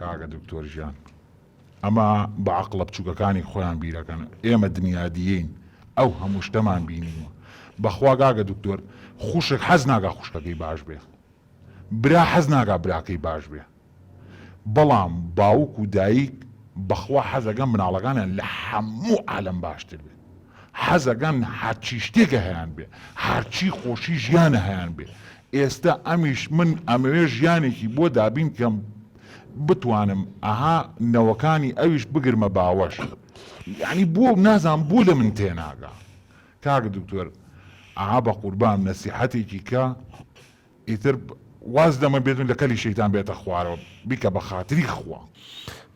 کاکە دکتۆر گیان ئەمە بە عەقڵە بچوکەکانی خۆیان بیرەکەن ئێمە دنیادیین ئەو هەموو شتەمان بینیوە بەخوا کاکە دکتۆر خوشک حەز ناکا خوشکەکەی باش بێ برا حەز ناکا براکەی باش بێ بەڵام باوک و دایک بەخوا حەزەکەن مناڵەکانیان لە هەموو عالەم باشتر بێ حەزەکەن هەرچی شتێکە هەیان بێ هەرچی خۆشی ژیانە هەیان بێ ئێستا ئەمیش من ئەمەوێ ژیانێکی بۆ دابین کەم بتوانم ئەها نەوەکانی ئەویش بگرمە باوەش یعنی بۆ نازانم بۆ لە من تێناگا کاک دکتۆر ئەها بە قوربان نەسیحەتێکی کە ئیتر واز لەمە بێت و لە کەلی شەیتان بێتە خوارەوە بیکە بە خاتری خوا.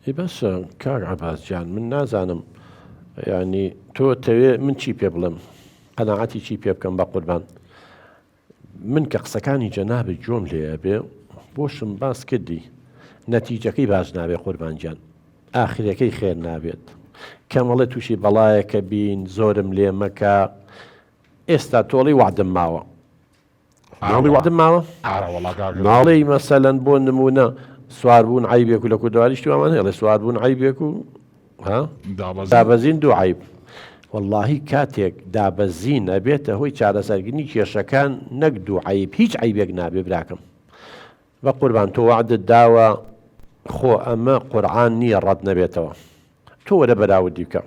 ئەی باشە کاک عەباس گیان من نازانم یانی تۆ تەوێ من چی پێ بڵێم قەناعەتی چی پێ بکەم بە قوربان من کە قسەکانی جەنابت گوێم لێ ئەبێ بۆشم باس کردی نەتیجەکەی باش نابێ قوربان گیان ئاخرەکەی خێر نابێت کەمەڵێ تووشی بەڵایەکە بین زۆرم لێ مەکە ئێستا تۆڵی وعدم ماوە ناڵی وعدم ماوە ناڵێی مەسەلەن بۆ نمونە سواربوون عیبێک و لە کوردەواریش توامان هەیە سواربوون عیبێک و دابەزین دوو عیب واللهی کاتێک دابەزین ئەبێتە هۆی چارەسەرکردنی کێشەکان نەک دوو عیب هیچ عیبێک نابێ براکەم بە قوربان تۆ وەعدت داوە خۆ ئەمە قورعان نییە ڕەت نەبێتەوە تۆ وەرە بەراوردی بکە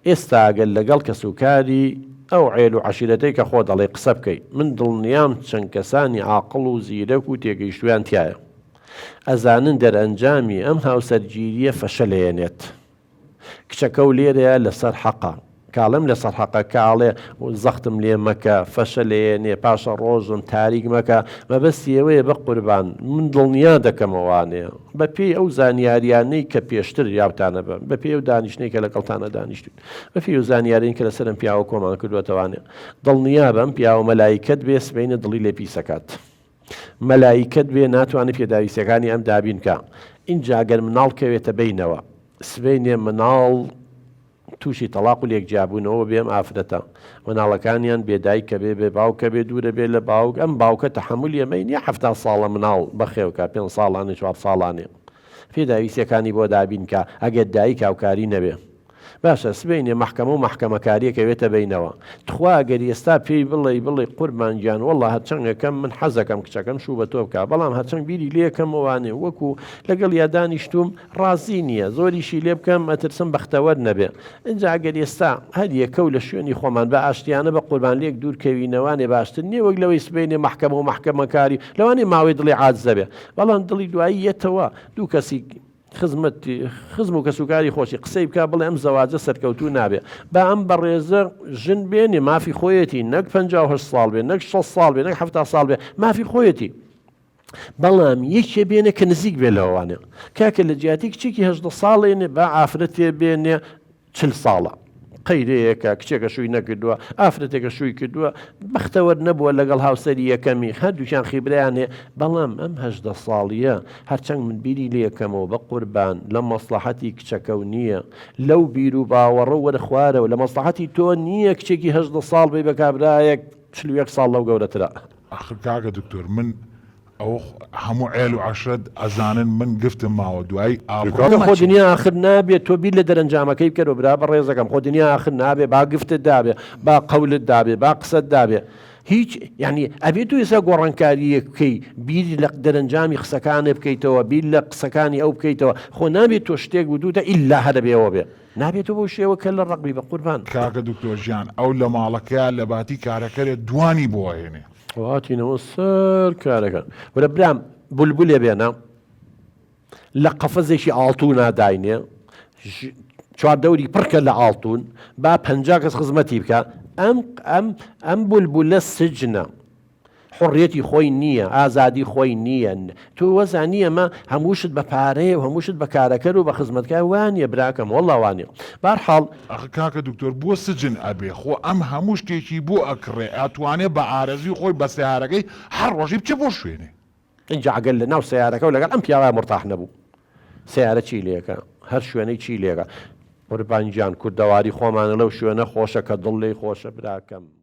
ئێستا گەر لەگەڵ کەسوکاری ئەو عێل و عەشیرەتەی کە خۆت ئەڵێی قسە بکەی من دڵنیام چەند کەسانی عاقڵ و زیرەک و تێگەیشتویان تیایە ئەزانن دەرئەنجامی ئەم هاوسەرگیریە فەشەلەیەنێت کچەکەو لێرەیە لەسەر حەقە کاڵێم لەسەر حەقە کاڵێ زەختم لێ مەکە فەشەلەیەنێ پاشە ڕۆژم تاریک مەکە مەبەستی ئەوەیە بەقوربان من دڵنیا دەکەمەوانێ بە پێی ئەو زانیاریانەی کە پێشتر یاوتانە بە بە پێی ئەو دانیشتنەی کە لەگەڵتانە دانیشتوین بە پێی ئەو زانیارین کە لەسەر ئەم پیاوە کۆمان کردووەتەوانێ دڵنیا بە ئەم پیاوە مەلایکەت بێ سبەینێ دڵی لێ پیسەکات مەلایکەت بێ ناتوانێ پێداویستیەکانی ئەم دابین کا ئینجا گەر مناڵ کەوێتە بەینەوە سبەینێ مناڵ تووشی تەڵاق و لێک جیابوونەوە بێ ئەم ئافرەتە مناڵەکانیان بێ دایکە بێ بێ باوکە بێ دوورە بێ لە باوک ئەم باوکە تەحەمولی ئەمەی نیە 70 ساڵە مناڵ بەخێوکە پێنج ساڵانێ چوار ساڵانێ پێداویستیەکانی بۆ دابین کا ئەگەر دایک هاوکاری نەبێ باشە سبەینێ مەحکەمە و مەحکەمەکاریەک ئەوێتە بەینەوە تخوا گەر ئێستا پێی بڵێی بڵێی قوربان گیان وەڵا هەرچەنگەکەم من حەزەکەم کچەکەم شوو بە تۆ بکا بەڵام هەرچەنگ بیری لێکەمەوانێ وەکو لەگەڵیا دانیشتووم ڕازی نییە زۆریشی لێ بکەم ئەترسم بەختەوەر نەبێ ئینجا گەر ئێستا هەر یەکەو لە شوێنی خۆمان بە ئاشتیانە بە قوربان لێک دوور کەوینەوانێ باشتر نییە وەک لەوەی سبەینێ مەحکەمە و مەحکەمەکاری لەوانەیە ماوەی دڵی عاجز ئەبێ بەڵام دڵی دوایی یەتەوە دوو کەسی خزمەتی خزم و کەسوکاری خۆشی قسەی بکا بڵێ ئەم زەواجە سەرکەوتوو نابێ با ئەم بەڕێزە ژن بێنێ مافی خۆیەتی نەک 58 ساڵ بێ نەک 60 ساڵ بێ نەک 70 ساڵ بێ مافی خۆیەتی بەڵام یەکێ بێنێ کە نزیک بێ لەوانێ کاکە لە جیاتی کچێکی هەژدە ساڵێنێ با ئافرەتێ بێنێ 40 ساڵە قەیرەیەکە کچێکە شووی نەکردووە ئافرەتێکە شووی کردووە بەختەوەر نەبووە لەگەڵ هاوسەری یەکەمی هەردووکیان خیبرەیان هەیە بەڵام ئەم 18 ساڵیە هەرچەند من بیری لێکەمەوە بە قوربان لە مەسڵەحەتی کچەکەو نییە لەو بیر و باوەڕە وەرە خوارەوە لە مەسڵەحەتی تۆ نییە کچێکی 18 ساڵ بی بە کابرایەک 41 ساڵ لەو گەورەترە. ئاخر کاکە دکتۆر من ئەوە هەموو عێل و عەشرەت ئەزانن من گفتم ماوە دوایی ئابڕووم خۆ دنیا ئاخر نابێ تۆ بیر لە دەرەنجامەکەی بکەرەوە برا بەڕێزەکەم خۆ دنیا ئاخر نابێ با گفتت دابێ با قەولت دابێ با قسەت دابێ هیچ یعنی ئەبێ تۆ ئێستا گۆڕانکارییەک بکەی بیر لە دەرەنجامی قسەکانت بکەیتەوە بیر لە قسەکانی ئەو بکەیتەوە خۆ نابێت تۆ شتێک وتوتە ئیلا هەر ئەبێ ئەوە بێ نابێت تۆ بەو شێوە کە لە ڕەق بی بە قوربان. کاکە دکتۆر گیان ئەو لە ماڵەکەیا لە باتی کارەکەرێ دوانی بۆ ئەهێنێ. هاتینەوە سەر کارەکان وەرە برام بولبولێ بێنە لە قەفەزێکی ئاڵتونا داینێ چواردەوری پڕکە لە ئاڵتون با پەنجا کەس خزمەتی بکە ئەم ئەم ئەم بولبولە سجنە حڕیەتی خۆی نییە ئازادی خۆی نییە تۆ وەزانی ئەمە هەموو شت بە پارەیە و هەموو شت بە کارەکەر و بە خزمەتکار وانە براکەم وەڵا وانە بارحاڵ. ئەخ کاکە دکتۆر بۆ سجن ئەبێ خۆ ئەم هەموو شتێکی بۆ ئەکڕێ ئەتوانێ بە ئارەزوی خۆی بە سەیارەکەی هەر ڕۆژی بچێ بۆ شوێنێ. ئینجا ئەگەر لە ناو سەیارەکە و لەگەڵ ئەم پیاوە مورتاح نەبوو سەیارە چی لێکە هەر شوێنەی چی لێکە قوربان گیان کوردەواری خۆمانە لەو شوێنە خۆشە کە دڵ لێی خۆشە براکەم.